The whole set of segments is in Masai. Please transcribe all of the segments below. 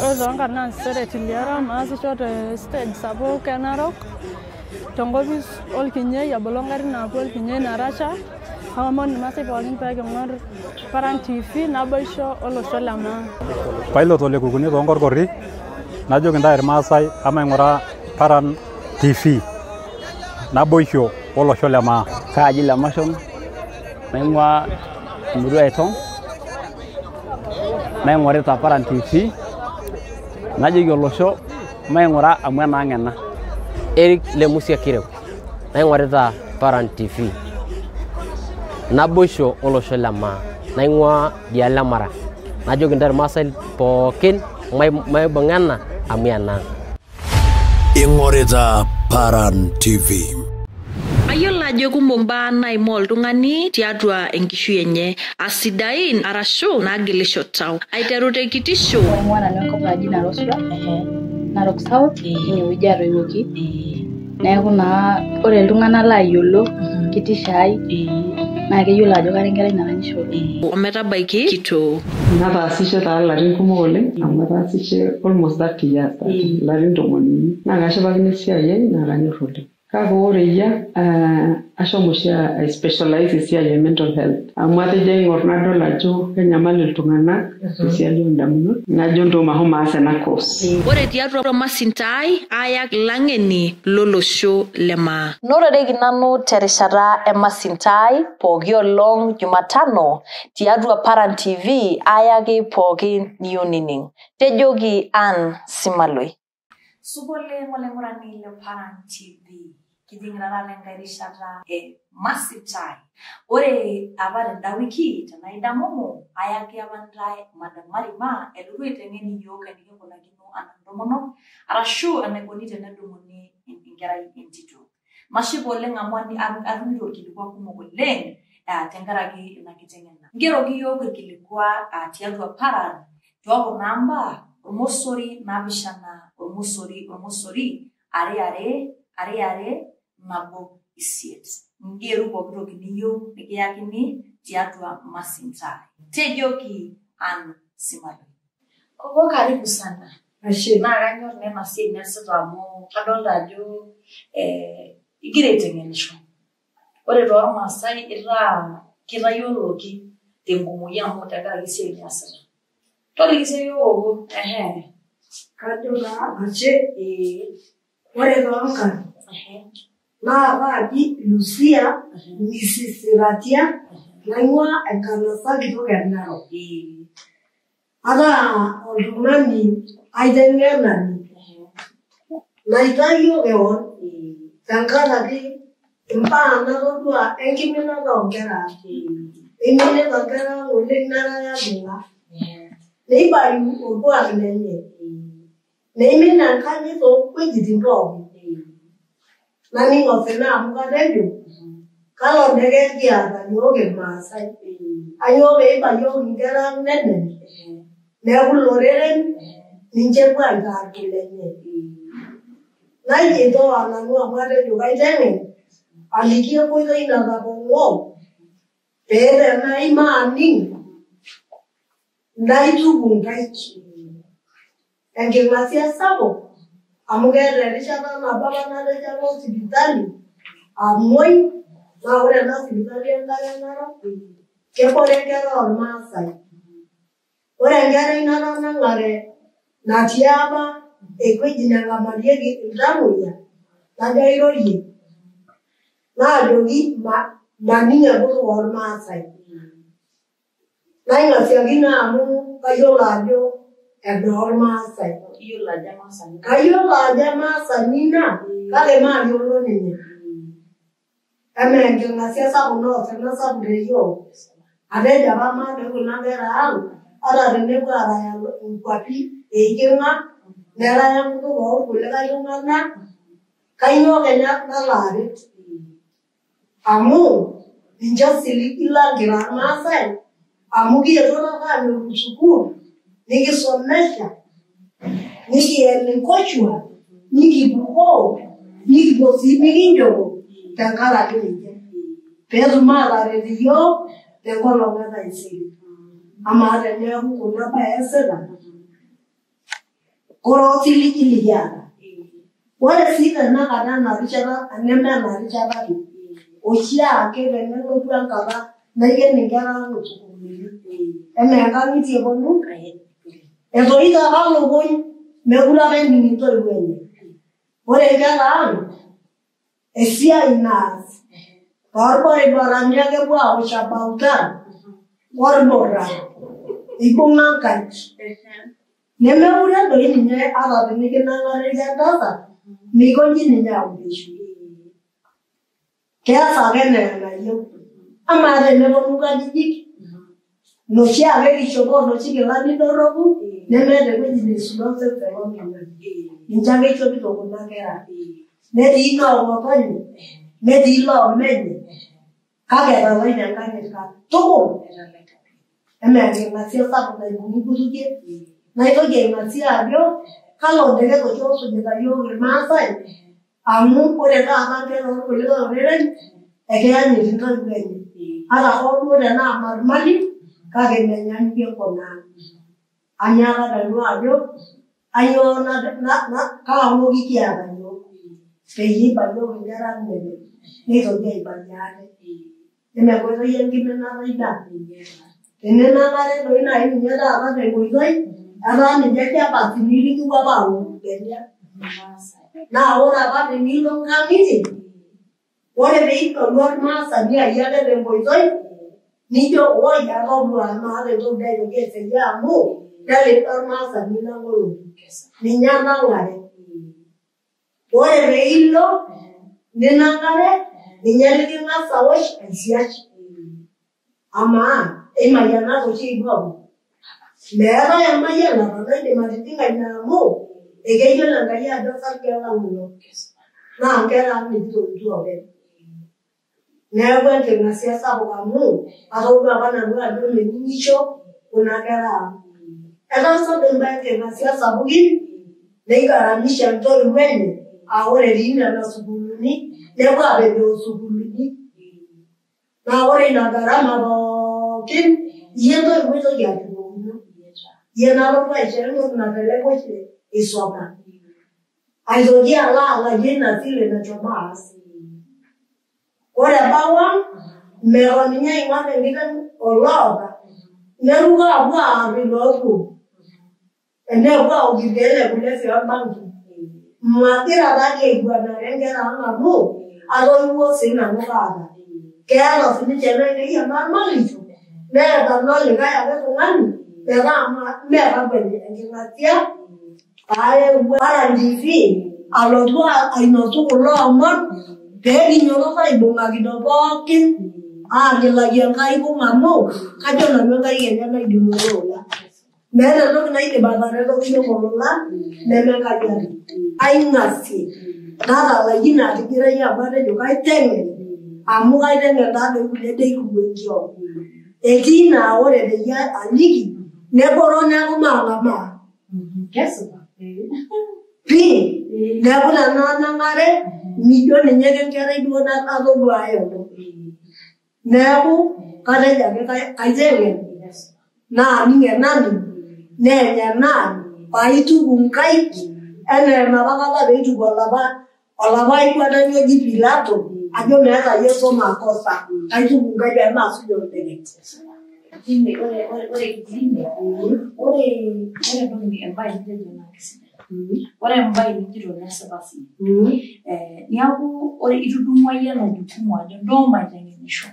Ore toonkarn naa Sere Tiliara, maasisho te stage sapuk e Narok, tenkopis olkinyei ebolo ngarin naapuo Olkinyei Narasha. Kaomon irmaasai pookin pee king'or Paran TV naboisho olosho le maa. Pilot Ole Kukuni toonkorkori, najoki intae irmaasai emaing'ura Paran TV naboisho olosho le maa. Kaaji Lemashon, naing'ua emurua e Tong, naing'orita Paran TV, najoki olosho maing'ura amu enaang' ena. Eric Lemusia Kireu, naing'orita Paran TV naboisho olosho le maa, naing'ua dialo e Mara, najoki intae irmaasai pookin maibung'a ena amu enaang'. Ing'orita Paran TV. Ayiolo ajo kumok mbaa naimaa oltung'ani tiatua enkishui enye, asidain arashu naagilisho tau, aiteru te kitisho. Aing'ua nanu enkop naji Narosua, Narok South, tinewueji atoiwuoki. Neeku naa ore iltung'anak laayiolo kitisho ai naa keyiolo ajo kara enkerai naranyisho oleng. Ometabaiki kitoo. Nataasishe taa ilarin kumok oleng amu ataasishe almost 30 years, ilarin 30. Naa kashipakino esiai ai naa kanyorr oleng. Kake ore eyia ashomo oshi ai specialize esiai e mental health amu atejo aing'or nadol ajo kenyamal iltung'anak tesiai oondamunot, najo ntoo mashomo aas ena course. Ore tiatua Masintai ayak ilang'eni lolosho le maa. Notoreki nanu terishata e Masintai pooki olong Jumatano tiatua Paran TV ayaki pooki niyieu nining. Tejoki Ann Simaloi. Supa oleng olaing'urani le Paran TV. Kijing'ita taata enkae rishata e Masintai. Ore apa tenda wiki tenaidamumu ayaki apa ntae Madam Marima elotu aiteng'en iyiok enikinkunakino anaa intomonok arashu enaikoni tenedumuni enkerai entito. Nashipa oleng amu atumito irkilikua kumok oleng tenkaraki ina kiteng'ena. Ngeroki iyiok irkilikua tiatua Paran tookuna amba 0 7 0 0 2 2 2 2 8. Ngeru pooki toki niyieu nikiyakini tiatua Masintai. Tejoki Ann Simaloi. Koko karibu sana. Naa kanyor naa ena siai niasita amu kadolta ajo igira aiteng'enisho. Ore toormaasai itaa kitayioloki tenkumoi amu tenkaraki esiai niasita. Toliki sii yiok Koko. Kajo taa ashe. Ore toonkarn naa kaaji Lucia Mrs. Ratia naing'ua enkanasa kitok e Narok. Ataa oltung'ani aiteng'enani naitayio kewon tenkaraki imbaa natodua enkiminata oonkera. Eiminita nkera ang oleng neraya bung'a. Neibayu orkuak lenye. Neimin enkanyit toowuejitin pookin. Naning osina amu katejo kalo deke kiata yiok irmaasai. Ainyoo pee eiba yiok inkera ang nenen neeku iloreren ninche epuo aitaa irkulenye. Naijitoa nanu amu atejo kaiteng'en aliki enkoitoi natapong'oo pee tenaima aning naituku nkaik. Enking'asia sapuk amu keeta erishata nabo apa natejo alo sipitali amuoi naa ore ena sipitali enkare e Narok kebore nkera ormaasai. Ore enkerai natanang'are natii apa ewueji neng'amarieki iltamoyia najo airorie naajoki maning enkutuk ormaasai. Naing'asiakino amu kayiolo ajo edoo ormaasai. Kayiolo ajo emaasani ina kake maayiolo ninye. Amaa enking'asia sapuk naa osina sapuk teyiok. Atejo apa maadoi kuna kera ang ata tenepuo aaraya inkuapi eiking'a neraya enkutuk oorkulikae tung'anak kainyoo kenya nalo aret. Amu ninche osiligi lang kira irmaasai amu kietuo taata aanyoru sukuul nikisomesha nikien inkoshua nikipukoo nikipuo sii mikinchopo tenkaraki ninche peetum aataret iyiok tenkolong e taisere. Amaa teneeku kuna baa eesita Ore osiligi likiata. Ore sii tenakata ena rishata neme ena rishata ake, oshiake tenelotu enkata naiken inkera ang isukuulini. Enaa enkang'itie eponu, etoito apa ilukuny mekure apa ening intoiwuo enye. Ore inkera ang, esiai naas torbaribarani ake epuo aosh abautan ormurra ibung'a nkaik. Nemekure doi ninye ata tenikinang'ariki entasat, mikonji ninye aureisho. Keas ake enaa enayieu. Amaa teneponu nkajijik, inoshi ake kishopo inoshi kilani doropu nemeeta ewueji neisudoo osesen loltung'ani. Ninche ake ishopito kuna kera. Netii noong'otonye, netii loomenye, kake etalaita enkanyit katukul. Enaa enking'asia sapuk naibung'i nkutukie, naitoki aing'asia ajo kalo deket oshi osujita yiok irmaasai amu ore taata nkera orkulikae oreren ekeyanyit intoiwuo enye. Ata hoo duo tenaa marmali kake menyaanyukie kuna ang'. Anyaaka nanu ajo ainyoo kaa ng'oki kiata yiok peyie iba yiok inkera ang nene neitoki aibayie ate. Eme enkoitoi enkiminata ina? Teninang'are doi naaji ninye taata tenkoitoi etaa ninye chapatini likipuo apa aoku irbenia. Naa ore apa tenilo nkang'itie, ore piidolu ormaasani ai ake tenkoitoi, nijo woi atodua maata entoki naitoki aisaidia amu nelido ormaasani lang olotu. Ninye anang'are. Ore peilo ninang'are, ninye liking'as aosh aisiash. Amaa emayianata oshi epuo? Meetae emayianata naidim atijing'a ina amu ekeyiolo Enkai ajo osarge lang ilo. Naa nkera ang nikitoiwutuo openy. Neeku enking'asia sapuk amu atodua apa nanu ajo mening'isho kuna kera ang. Etaasa doi imbaa enking'asia sapukin neigaramisha intoiwuo enye aa ore etii nena sukuulini nepuo apejoo sukuulini. Naa ore ina gharama pookin iyie entoiwuoi toki ashukokino. Iyie nalotu aisho entoki natelekua oshi isoma. Aitoki alo alakie ina sile nashomo aas. Ore ebau ang, meton ninye aing'or enkiteng oloota, neruko apuo aar iloopuo. Enepuo aok irkeek le kulevya orbanki. Magira taadii aiguanare inkera ang amu atoiwuo siinanu kaata. Keeta sininche inainei emarmalisho, neeta inolikae ake tung'ani metaa mee kakwa enking'asia paaewuo Paran TV alotu ainosu kulo omon pee kinyototo aibung'akino pookin aagilaki Enkai kung amu kajo nanu Enkai kenya naidimu ele ola. Meeta entoki naidim ataretoki iyiok olola neme Enkai ake. Aing'asie natalaikine atigirai amu atejo kaiteng'en amu kaiteng'en taadoi kulie dei kuo enkiok. Etii naa ore peyie aliki neboro neeku maang'amaa. Kesipa. Pii, neeku tenanang'are mijo ninye kenkerai duo natodua ai olong'. Neeku katejo ake kaiteng'en naaning enaning neeny enaany paituku nkaik enaa enapa kata peituku olapa aiguanani oji Pilato ajo meeta Yesu makosa kaituku nkaik pee maasuj oldeket. Ore ore ore ore entoki embae nitejo naa kisidai. Ore embae nijito nesipa sii. Niaku ore itudumua iyie ena jukumu ajo ntoo maiteng'enisho.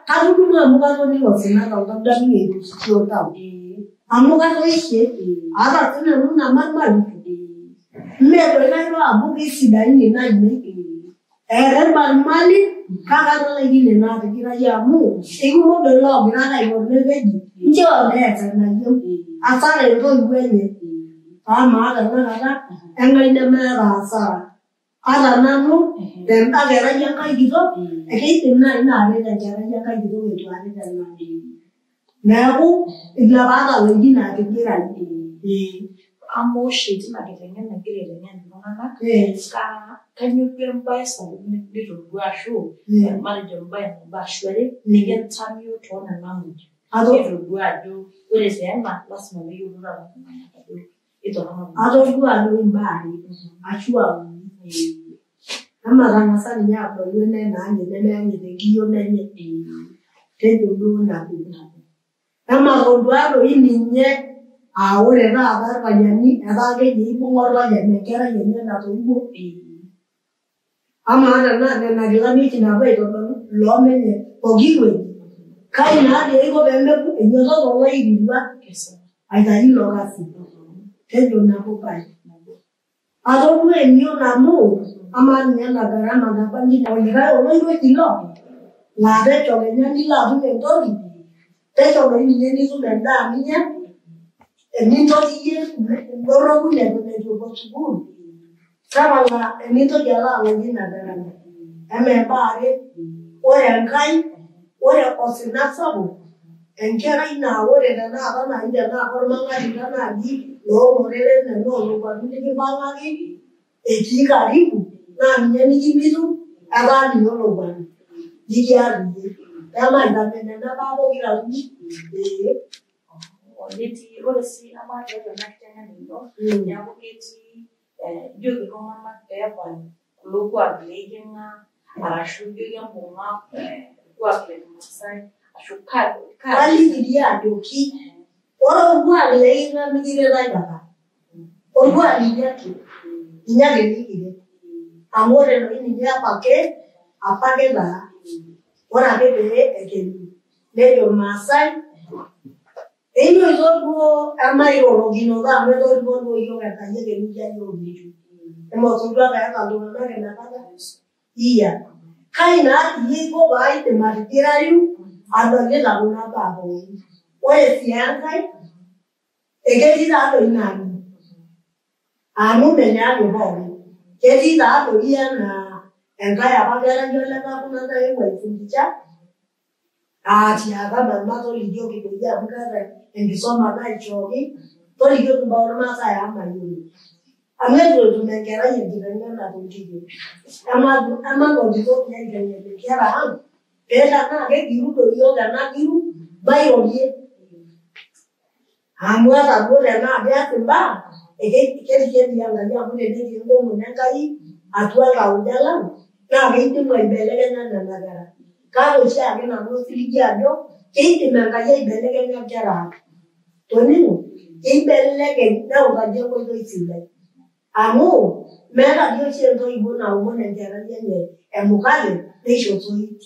Katudumua amu katoning'o osina toltau aning eirushusho oltau. Amu katoishe ata sinanu namarmalu. Mme doi kairo amu kisidain ina ainei. Eeta irmarmali kake atalaikine naa atigirai amu ikumok doi loogira ake aing'or neteji nchoo nees enayieu asara intoiwuo enye. Amaa tenakata eng'ae nemeeta asara. Ata nanu tenda kerai enkai kitok ekeidim naaji naaret enkerai enkai kitok eitu aret enai. Neeku ina paatalaikine atigirai. Amaa oshi tina kiteng'ena igira aiteng'en iltung'anak, kainyoo duo embae sapuk nitodua ashu matejo embae nabo ashu are nikintamio toonena muj nitodua ajo ore taa ena lasima peeyiolou taata iltung'anak ajo Atodua doi imbaa are ashu uni. Ematang'asa ninye adolu enenaanyit nemeanyit enkiyioni enye. Tejo duo nabo. Ematodua doi ninye aa ore taata irpayiani etaa keji ibung'a orpayian enkerai enye natoiwuo. Amaa tenaa nena kilani oshi naapuo aitodolu iloomenye pooki wueji. Kai naa dii eiko peemeku enyototo oloirirua aitayu ilo kasi. Tejo nabo pae. Atodua emion amu amaa ninye ena gharama nabaji olikae oloiroshi ilo laa pesho kenya nilo atum entoki pesho doi ninye nitum endaa ninya enintoki iyie indorropu neton eitu epuo sukuul tapala enintoki alo alakie ina gharama. Amaa embae are, ore enkae, ore osina sapuk enkerai naa ore tenakata naaji tenaa kormang'atinda naaji looloreren enaa olowuaru likimpang'aki etii karibu naa ninye nikimitu etaa ninye olowuaru nikiar iyie. Pemaitamana nena baa pokira uni. Ee. Netii ore sii amaa tiatua ena kiteng'ena ino neeku ketii ijoki iltung'anak peepal kulo kuak leiking'a arashu ijoki embung'a orkuak le kimaasai ashu Kaliki dii ajoki ore orkuak leiking'a mikiret aikata. Orkuak linyi ake. Ninye ake likiret. Amu ore doi ninye apake taa ore ake pee ekelu nejo irmaasai einyoito duo emairorokinoto amu etoriko duo yiok Enkai ekelukia yiok inkishu. Ematodua peeta iltung'anak inakata iya. Kai naa iyie iko paaidim atigirayu adolita kuna baa pookin. Ore sii enkae, eketii taa doi nani amu menyaanyuk pookin. Ketii taa doi enaa enkae apa kerai olepakuna naewuo aifundisha atiaka mama tolikioki doi amu keeta enkisoma naishooki tolikioki imbaa ormaasai amu mayiolo. Amu eitu etum enkerai enkiteng'ena tonkiyio. Emanotitoki aiteng'en inkera ang pee tenaa kegiru doi yiok ena giru mairorie. Amu ata duo tenaa keas imbaa ketii Enkai amu tenetii enkomono Enkai atua iltauja lang naa keidimu aibelekenya nena kera. Kake oshiake nanu osiligi ajo keidim Enkai aibelekenya inkera ang. Toning'o keibelekeny neutaki enkoitoi sidai. Amu meeta dii oshi entoiwuoi naomon enkerai enye emukate neisho osoit.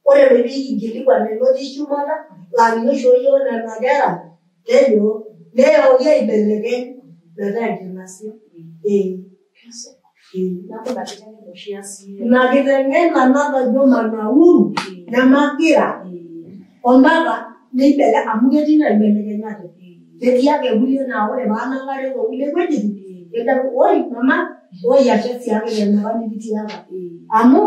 Ore doi pee kinkilikuan elotii shumata laa ninye oishoo yiok nena kera tejo neoki aibelekeny metaa enking'asia. Ee. Ina kiteng'ena natejo manauru nemagira ompaka neibele amu ketii naibelekenyate. Ketii ake kulie naa ore paanang'are tookulie wuejitin kejo oi mama oi ashe siake tenapa nikitiaka. Amu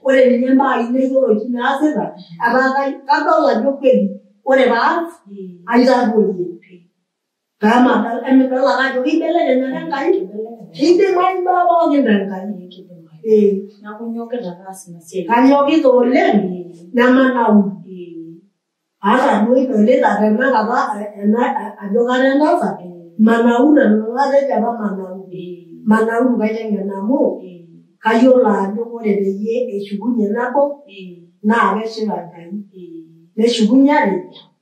ore ninye imbaa ainei ore oshi naasita etaa kadol ajo kweli ore paas aitadoyie. Peemadol emidol ake ajo keibelekenyate Enkai keidimayu imbaa pookin tenkai. Ee. Neeku inyokita ake aas ina siai. Kanyokita oleng nemanauru. Ata duo idolita tenakata ena ajo kara entasat manauru nanu atejo apa manauru. Manauru kaiteng'en amu kayiolo ajo ore peyie eshukunye nabo naa keshipa Enkai. Neshukunye are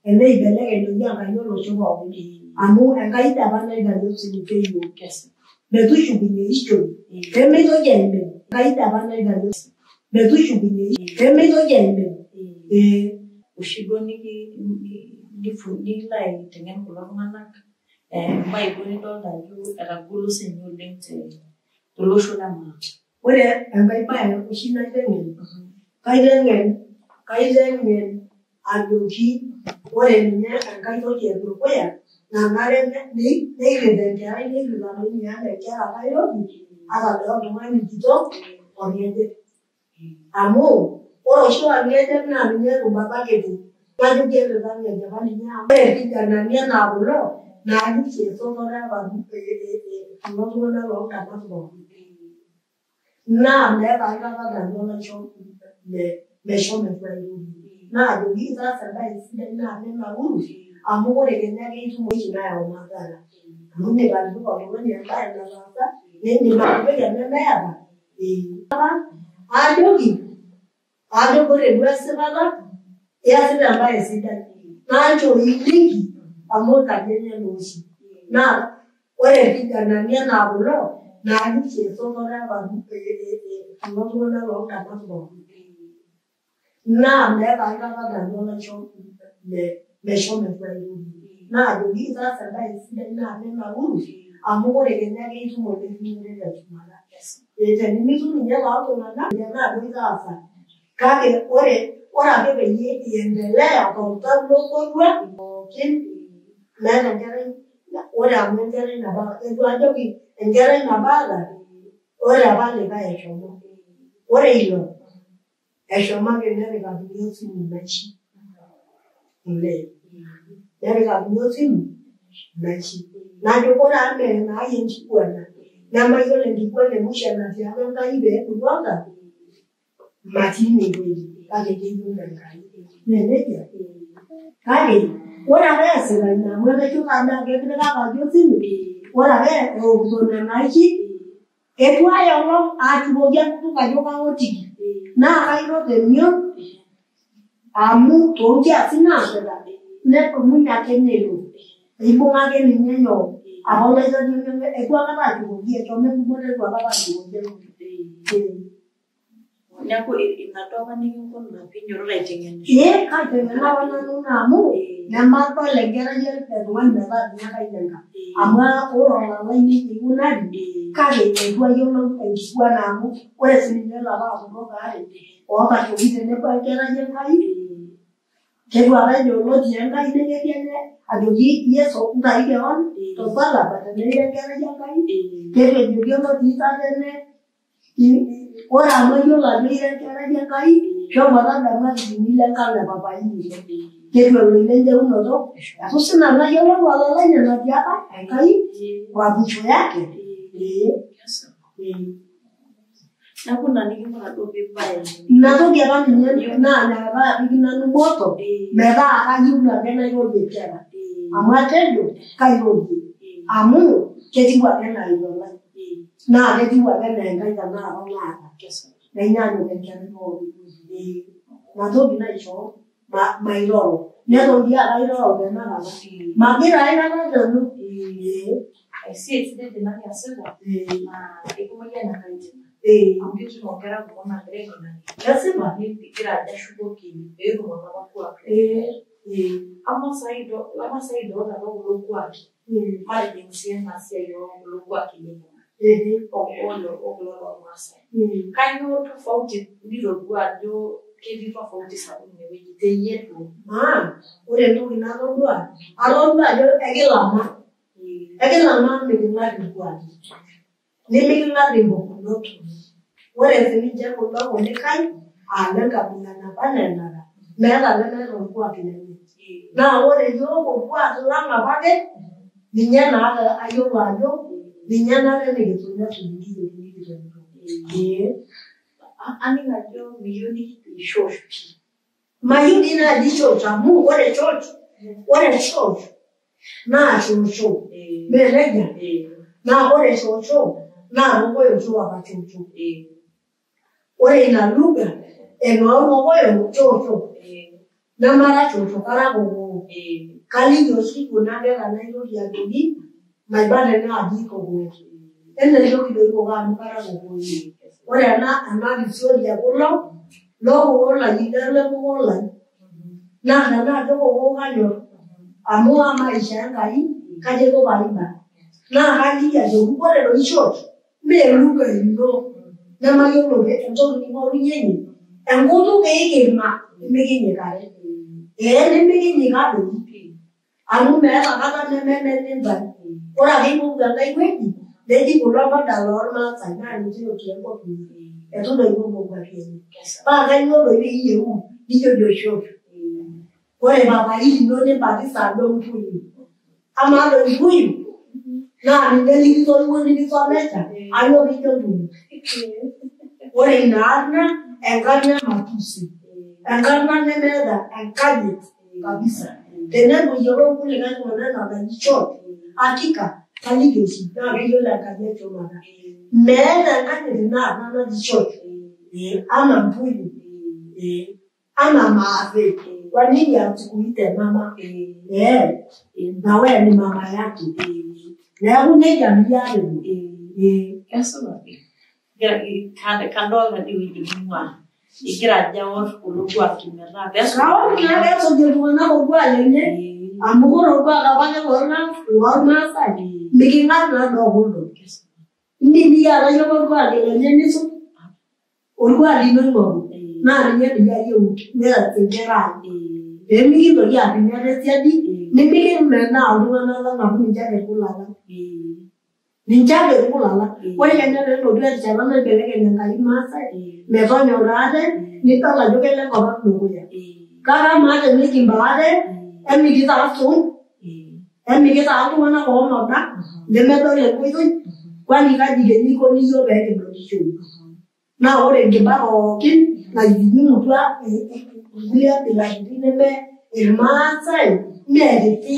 eneibelekeny doi Enkai olosho pookin. Amu Enkai dii apa naitayu osiligi yiok. Metushukunye ishoi pemeitoki aimin. Enkai dii apa naitayu metushukunye pemeitoki aimin. Ee. Oshi duo nilo aiteng'en kulo tung'anak embae duo nidolta ajo etagolo siinye oleng tolosho le maa. Ore enkae bae oshi naiteng'en, kaiteng'en ajoki ore ninye enkae toki edukuya nanare neirrita enkerai neirrita doi ninye ata inkera kairobi ata doi oltung'ani kitok orng'ejep. Amu ore oshi orng'ejep naa ninye erubata kiti. Najoki errita irng'ejepa ninye amu ore irkijanani enaa kulo naa keji esotore apa kulo tung'anak loondamat pookin. Naa meeta aikata nanu olaisho meshomo eitu airorie. Naa ajoki itaasa embae sidai naa ninauru amu ore kenya ake itum oshi nayau madhara. Amu indim atipika oltung'ani embaye nataasa nindim atipika enemeeta. Ajoki ajo ore duo esipata iasita embaye sidai naa nchoo iliki amu enkaji enye naa oshi. Naa ore irkijanani enaa kulo naa ninche esotore apa kulo tung'anak loondamat pookin. Naa meeta aikata nanu olaisho meshomo atua aitoki. Naa ajoki itaasa embaye sidai naa ninauru amu ore kenya ake itum olerinyore teshumata. Tenimitum ninye tooltung'anak naa duo itaasa. Kake ore ake peyie iendelea toltau losotua pookin meeta enkerai ore amu enkerai nabo eitu ajoki enkerai nabo aata ore apa likae eshomo. Ore ilo eshomo ake nepikakini osimu naishi olee nepikakini osimu naishi. Najo ore amu mee enaai enkiguana nemayiolo enkiguana emusho enatiaka Enkai pee ebulu matii inewueji kake keyiolo Enkai. Mee nejia? Kake ore ake eesita ina amu etejo taadake kitipikakaki osimu ore ake eokito nena aishi eitu ai olong' aashukoki enkutuk ajo kaotiki naa kairo temion amu toonkiasin naasita nedumunye ake nelo. Eibung'a ake ninye nyoo apa olaitoriani eitu aikata ashukoki eshomo engumoto eitu aikata ashukoki enkutuk. Neeku ina duo apa nikinkuna piinyototo aiteng'enisho. Ee kaiteng'ena apa nanu ina amu nemadol enkerai e tung'ani metaa ninye kaitenga. Amu ore olalai nejia eikunari kake eitu ayiolou enkiguana amu ore sininye ilapa aputok aare ootashoki tenebo enkerai Enkai ketu apa ejo olotii Enkai neketii enye ajoki Yesu ntayu kewon tosalaba tenaa ira enkerai Enkai ketu ejoki olotii tatene ore amu ayiolo ajo ira enkerai Enkai shomo tadamu atitin nilo enkang e papai ino. Ketu elo ina enjeunoto eitu siinanu ayiolou olalai enatiaka Enkai kwa mwisho yake. Neeku ina nikinkuna duo piibaya ine. Ina toki apa ninye naa metaa apik nanu moto metaa kayieu ake nairorie nkera. Amu atejo kairorie amu ketiu ake enaa ilo lai naa ketiu ake enaa Enkai tenakata naata menyaanyuk enkerai pookin. Ina toki naishoo mairoro neton dii aa kairoro tenakata magira aikata nanu. Esiai sidai ina niasita naa ekimayian Enkai tina. Amu ketii nkera kumok naagira aikunari Kesipa? nigira ajo ashukoki peetum olapa kuak. Amaa saai idolta apa kulo kuaki matijing sii ena siai oo kulo kuaki okulo lormaasai. Kainyioo tofauti nitodua ajo ketii tofauti sapuk inewueji teyie duo? Maa ore entoki natodua atodua ajo ekilama ekilama miking'at irkuaki nimiking'at impukunot. Ore sininche kuldo kulikae aa lenkabila naba anaa enara meeta lemeeta orkuak lenye. Naa ore iyiok orkuak lang' apake ninye naa ayiolo ajo ninye enare nikisuj nesuj nikiyieu nikitonito. Aning ajo miyieu nikijo shosh pii. Mayieu dii naaji shosh amu ore shosh naa shosho mee nejia? Naa ore shosho naa kokoyo oshi oota shosho. Ore ina lugha enoorkokoyo shosho nemara shosho kara kokoo. Kaliki oshi kuna kera nairorie ajoki maiba tenaaji kokoo. Ene entoki doi kokoo amu kara kokoo. Ore ena kisiori ekulo lokokoo lai lele kokoo lai naa tenaajo kokoo kanyorr amu amaa aishaa Enkai kajo aiko paaiba. Naa kaliki ajoki ore doi shosh mee lugha ino nemayiolo entoki ning'orunye ine enkutuk iikima nimikinyikari. Nimikinyika doi amu meeta kata nememeni intae. Ore ake ipuopuo enkae wueji neji kulo badala oormaasai naa ninche otii enkop inyi eitu doi ipuopuo nkuapi enye. Paa kainyoo doi pee iyieuu nijojo shosh. Ore papai lino nimbatisa ajo mpuyu. Amaa doi mpuyu naa ninye likitoiwuo nikisomesha ainyoo piijo mpuyu. Ore ina arna enkarna e matusi enkarna nemeeta enkanyit kabisa. Tenepuo eyiolou kulikae tung'anak ina naji shosh hakika Kaliki oshi naa keyiolo enkaji eshumata. Meeta enkanyit naata naji shosho ama mpuyu ama maathe. Kwa nini asikuite mama? Na wewe ni mama yake. Neeku nejia niyia atejo. Kesipa pi. Kadolta dii ewueji ning'ua igira ajo aor kulo kuaki metaa peesuj. Kaor naa peesuj iltung'anak orkuak lenye amu ore orkuak apake lormaasai miking'as naa doi kuldo. Indim iyie atayiolo orkuak lenye nisuj orkuak lino oing'oru naa ninye doi ayieu neas inkera ang'. Pee mikintoki apiny ate siadi nimikimenaa iltung'anak lang' amu ninche ake irkulala. Ninche ake irkulala. Ore kenya peelotu erishata naibelekeny Enkai Maasai metonyora ate nidol ajo kelo enkop ang' dukuya. Kake amaa tenikimba ate emikitaa suun, emikitaa iltung'anak oonoda lemedol enkoitoi, kwani kaji kenya ikoni iyiok pee kidolisho? Naa ore nkiba pookin naitijing'utua kulie abilaritin neme Irmaasai mee kiti.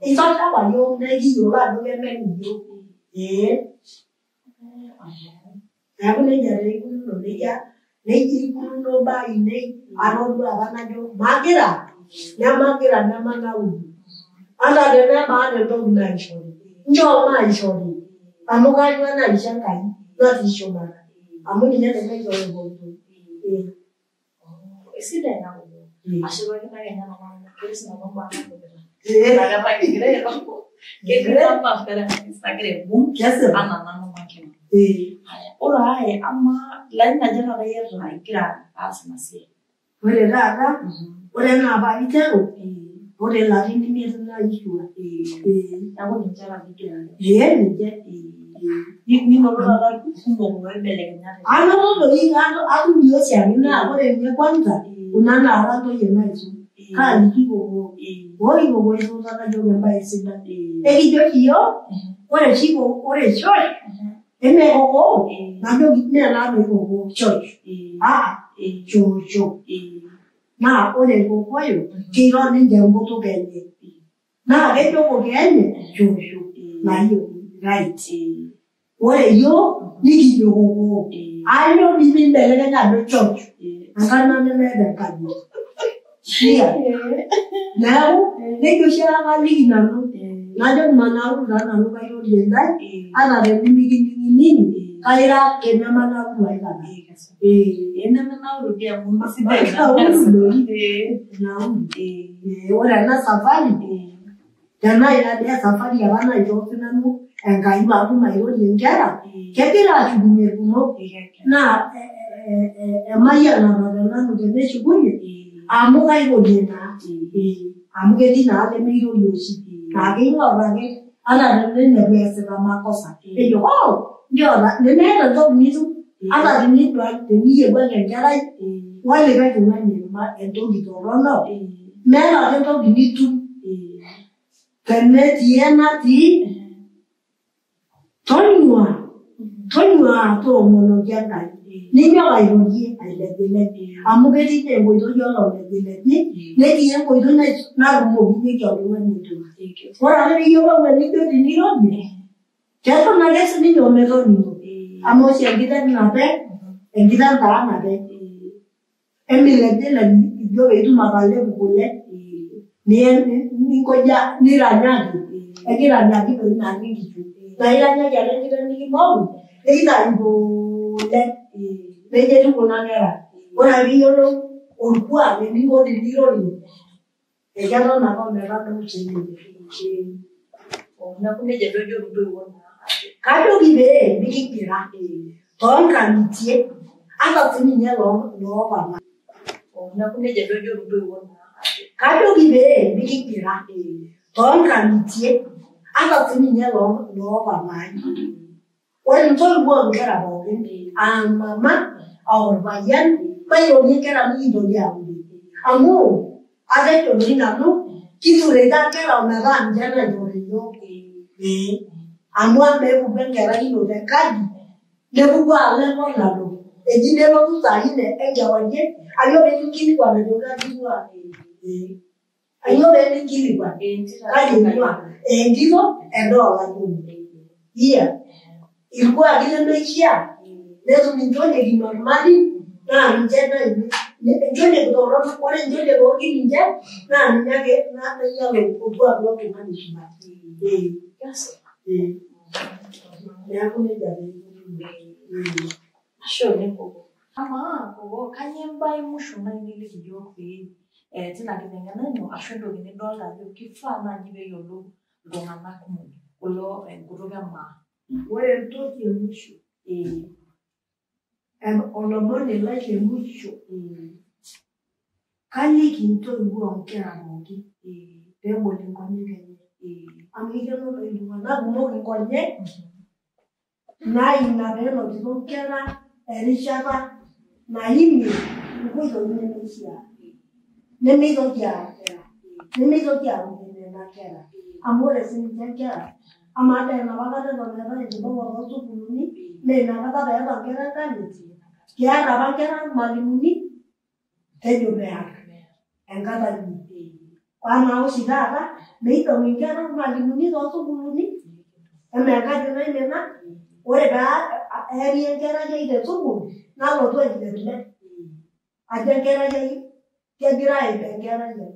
Itosha apa yiok nekiyiolo ajo kemen iyiok. Neeku nejia taa ikununo nejia ikununo imbaa ainei atodua apa najo magira nemagira nemanauru. Ata tenebaata entoki naishori nchoo maishori amu kanyoo naisho Enkai natii shumata amu ninye naishooyo pooki toki. Sidai ina oleng. Ashipakino ake ninye nanu amu ketii sinanu imbaa nadolita. Inakata kigira airo ketii namba nagira aibung anaa nanu makewon. Ore ae amaa ilarin aja taata iyata igira aas ina siai? Ore taata ore enaa paa aiteru ore ilarin imiet naishua. Neeku ninche taata igira alo. Ninche. Ninoto taata kumok loibelekenyate. Anoto doi atum dii oshiake naa ore ninye kwanza kuna naara ntoyie naisum kaaliki kokoo. Oi kokoo isuutaka yiok embae sidai. Ekijo oshi yiok ore oshi ore shosh eme kokoo najoki mee taa doi kokoo shosh. Shosho. Naa ore irkokoyo keiro ninche enkutuk enye. Naa kejo kokoo enye shosho nayiolo right. Ore yiok nikijo kokoo. Ajo dii piimbelekeny ajo shosh enkarna nemeeta enkanyit. Sia. Neeku nejo oshiake kaliki nanu najoki manauru taa nanu kairorie intae ata tenimikining'ining'i kairo ake nemanauru aikata. Nemenauru dii amu sidai ina. Nauru doi. Nauru. Ore ena safari tenaa ina dii esafari apa naishoo sinanu Enkai paatum airorie inkera kegira ashukunye irkumok naa emayianata tenanu teneshukunye amu kairorie naa. Amu ketii naa lemeirorie oshi naa keing'or ake ata teninepu eesita makosa nejo oh njoo nemeeta entoki nitum ata teniyieu ake enkerai olikae tung'ani entoki torrono meeta ake entoki nitum tenetii enatii tonyua toomonoki Enkai ninyok airorie ailejilej amu ketii ninye enkoitoi ololejileji netii enkoitoi natumokinyeki oltung'ani entoki. Ore ake piiyiolou enijo tenirorie keton ake sininye ometoning'o amu oshi enkiteng' nape enkiteng' taa nape emilejilej ijo piitum atalepu kule ninkoja niranyaki ekiranyaki doi naake inkishu naa iranyaki ake enkiteng' nikimoku nikitayu kule. Nejia etiu kuna kera. Ore ake piiyiolou orkuak eninko tenirorie eketon ake ometadou sininche. Neeku nejia duo ejo intoiwuo naa. Kajoki pee mikigira toonkang'itie ata sininye loopapa. Neeku nejia duo ejo intoiwuo naa. Kajoki pee mikigira toonkang'itie ata sininye loopapai. Ore intoiwuo oonkera pookin aa mama aa orpayian mairorie inkera mikintoki aaure. Amu atejo doi nanu kitureita inkera ometaa ninche naitore iyiok. Amu amaa epuku enkerai ino tenkaji nepuku alo enkop eji nelotu saa nne enkewarie ajo pee kinkilikwan ajo kaji ing'ua. Ainyoo pee minkilikuan? Kaji ing'ua? Entito endaa olayioni. Iya. Irkuaki lemeishiaa netum incholieki normali naa ninche encholieki torrono ore encholieki orkilinche naa ninye ake nayiolo orkuak loltung'ani supat. Neeku nejia taa eikununo. Ashe oleng kokoo. Amaa kokoo kainyoo embae musho naaji niliki iyiok pee tina kiteng'ena ino ashu entoki nidolta ajo kifaa naaji peeyiolou iltung'anak kumok kulo enkutuk emaa? Ore entoki e musho olomoni lai le musho kaliki intoiwuo oonkera pookin peebol inkonyek enye amu kikeno doi iltung'anak kumok inkonyek naa ina peenotito inkera erishata naimie inkoitoi nemeishiaa nemeitoki aakera nemeitoki aaku nena kera amu ore siininche inkera amaa dee enapa kata eton eetae enkiboko toosukuulini mee inakata peeta inkera enkanyit keeta apa inkera irmalimuni tejo mear enkata inyi amaa oshi taata meidong inkera irmalimuni toosukuulini amaa enkaji naimina ore pee eeri enkerai ai tesukuul nalotu ailepilep ajo enkerai ai kegirai aiba enkerai ai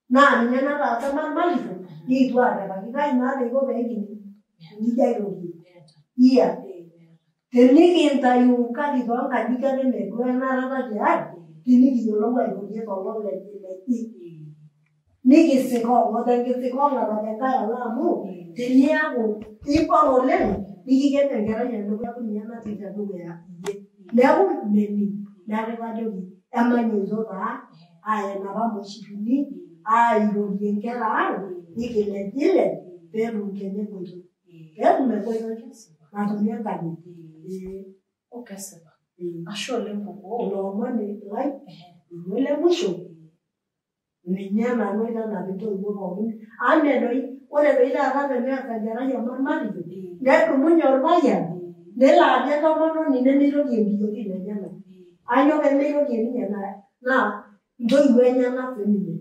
naa ninye nataasa marmarito nikitu arrepaki kai naa eiko peekining tenijo airorie iya tenikintayu ukali toonkajijik ake meduo enarata tiang tinikiyiolou airorie tololejilejik nikisikong otenkisikong'ata tenkae alo amu teniaku ibong oleng nikiken enkerai elukunya neeku ninye natii tedukuya iyie neeku mening neeku kajoki emanyioito taa aen apa moshipini airorie inkera ang nikilejilej peetum kenya enkoitoi peetum enkoitoi natumie enkanyit. Kesipa. Ashe oleng kokoo. Ilo omoni lai ninye ole musho ninye nanu aitanap intoiwuo pookin amu mee doi ore doi taata teneas enkerai emarmarito nedumunye orpayian nelo ajo entomononi nemeirorie inkiyiotin enyenak ainyoo pemeirorie ninye naa intoiwuo enyenak siininye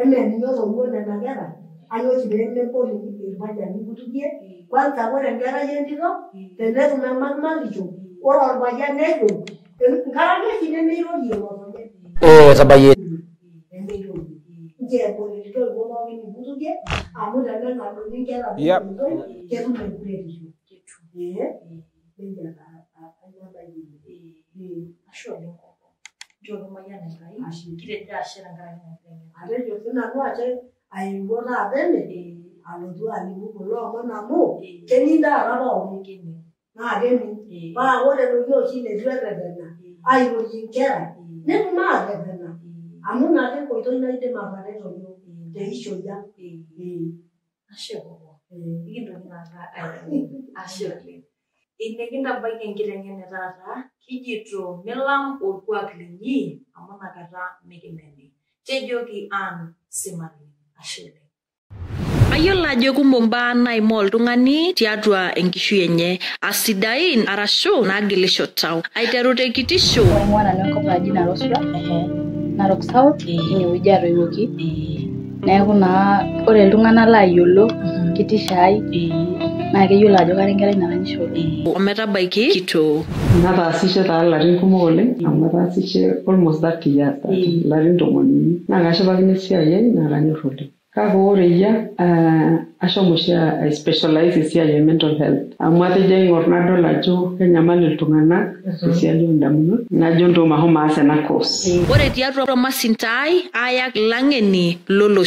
eme ninye otoiwuo nena kera ainyoo oshi peemegol irpayiani nkutukie kwanza ore enkerai entito tenetum emarmarisho ore orpayian nejo nkaraki oshi nemeirorie ng'otonye Tabayie. nemeirorie nchoo ebol intoiwuo pookin inkutukie amu teneng'aduni inkera tenkoitoi ketum enkuretisho nejia taa aitabayie. Ashe oleng kokoo. Nchooki mayian Enkai. Kitejo ashe tenkaraki ina kiteng'ena. Atejo sinanu ashe aewuo taata ene alotu alimu kulo omon amu kening taata pookin naa kening paa ore doi oshi leitu erretena airorie inkera netum aaterretena amu ina ake enkoitoi naidim atareto iyiok teishoi ang. Ashe kokoo. Mikintoki taata airo. Ashe oleng. Ine kintabaiki enkiteng'ena e taata kijito milam orkuak linyi amu inakata mikimeni. Tejoki Ann Simaloi. Ashe oleng. Ayiolo ajo kumok mbaa naimaa oltung'ani tiatua enkishui enye, asidain arashu naagilisho tau. Aiteru tekitisho Aing'ua nanu enkop naji Narosura, Narok South, tinewueji atoiwuoki. Neeku naa ore iltung'anak laayiolo kitisho ai naa keyiolo ajo kara enkerai naranyisho oleng. Ometabaiki kitoo. Nataasishe taa ilarin kumok oleng amu ataasishe almost 30 years ilarin 30 naa kashipakino esiai ai naa kanyorr oleng. Kake ore eyia ashomo oshi ai specialize esiai e mental health amu atejo aing'or nadol ajo kenyamal iltung'anak tesiai oondamunot najo ntoo mashomo aas ena course. Ore tiatua Masintai ayak ilang'eni lolosho.